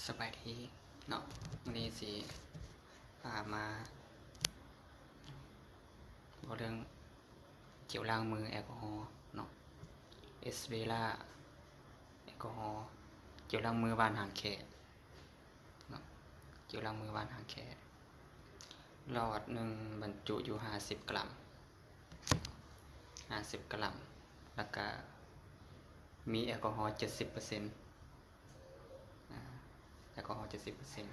ສະບາຍດີເນາະ, ມື້ນີ້ຊິພາມາເວົ້າເລື່ອງເຈວລ້າງມືແອລກໍຮໍເນາະ, ເອສເວລາແອລກໍຮໍ ເຈວລ້າງມືຫວ່ານຫາງແຄເນາະ, ເຈວລ້າງມືຫວ່ານຫາງແຄ ຫຼອດໜຶ່ງບັນຈຸຢູ່ຫ້າສິບກຣາມ, ຫ້າສິບກຣາມ, ແລ້ວກະມີແອລກໍຮໍເຈັດສິບເປີເຊັນ ອາ ແອລກໍຮໍເຈັດສິບເປີເຊັນ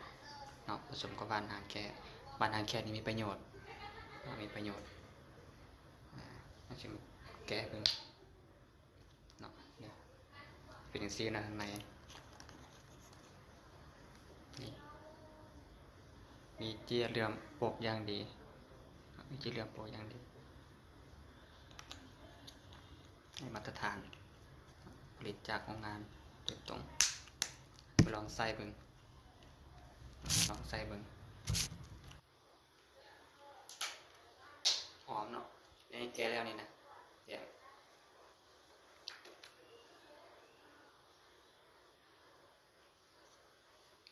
ເນາະ, ປະສົມກັບຫວ່ານຫາງແຄ. ຫວ່ານຫາງແຄນີ້ມີປະໂຫຍດເນາະ, ມີປະໂຫຍດ. ອາ ເຮົາຊິມາແກະເບິ່ງເນາະ, ເປັນຈັ່ງຊີ້ນະ ຂ້າງໃນນີ້ ມີເຈ້ຍເຫຼື້ອມປົກຢ່າງດີ, ມີເຈ້ຍເຫຼື້ອມປົກຢ່າງດີ. ໃນມາດຕະຖານ ຜະລິດຈາກໂຮງງານໂດຍຕົງ. ໄປລອງໃສ່ເບິ່ງ, ລອງໃສ່ເບິ່ງ. ຫອມເນາະ, ນີ້ແກະແລ້ວນີ້ນະ, ແກະ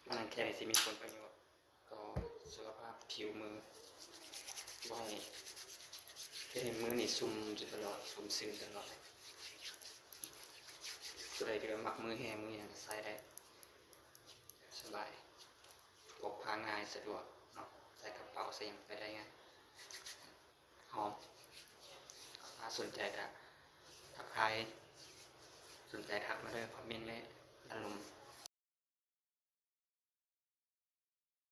ມັນແກະນີ້ຊິມີຜົນປະໂຫຍດ ຕໍ່ສຸຂະພາບຜິວມື, ບໍ່ໃຫ້ ເຮັດໃຫ້ມືນີ້ຊຸ່ມຢູ່ຕະຫຼອດ, ຊຸ່ມຊືນຕະຫຼອດ. ຜູ້ໃດທີ່ວ່າມັກມືແຫ້ງມືຫຍັງໃຊ້ໄດ້ສະບາຍ, ພົກພາງ່າຍສະດວກເນາະ, ໃສ່ກະເປົາໃສ່ຫຍັງໄປໄດ້ງ່າຍ. ຫອມ. ຖ້າສົນໃຈກະທັກທາຍ, ສົນໃຈທັກມາເດີ, ຄອມເມັນໄດ້ ອາລົມ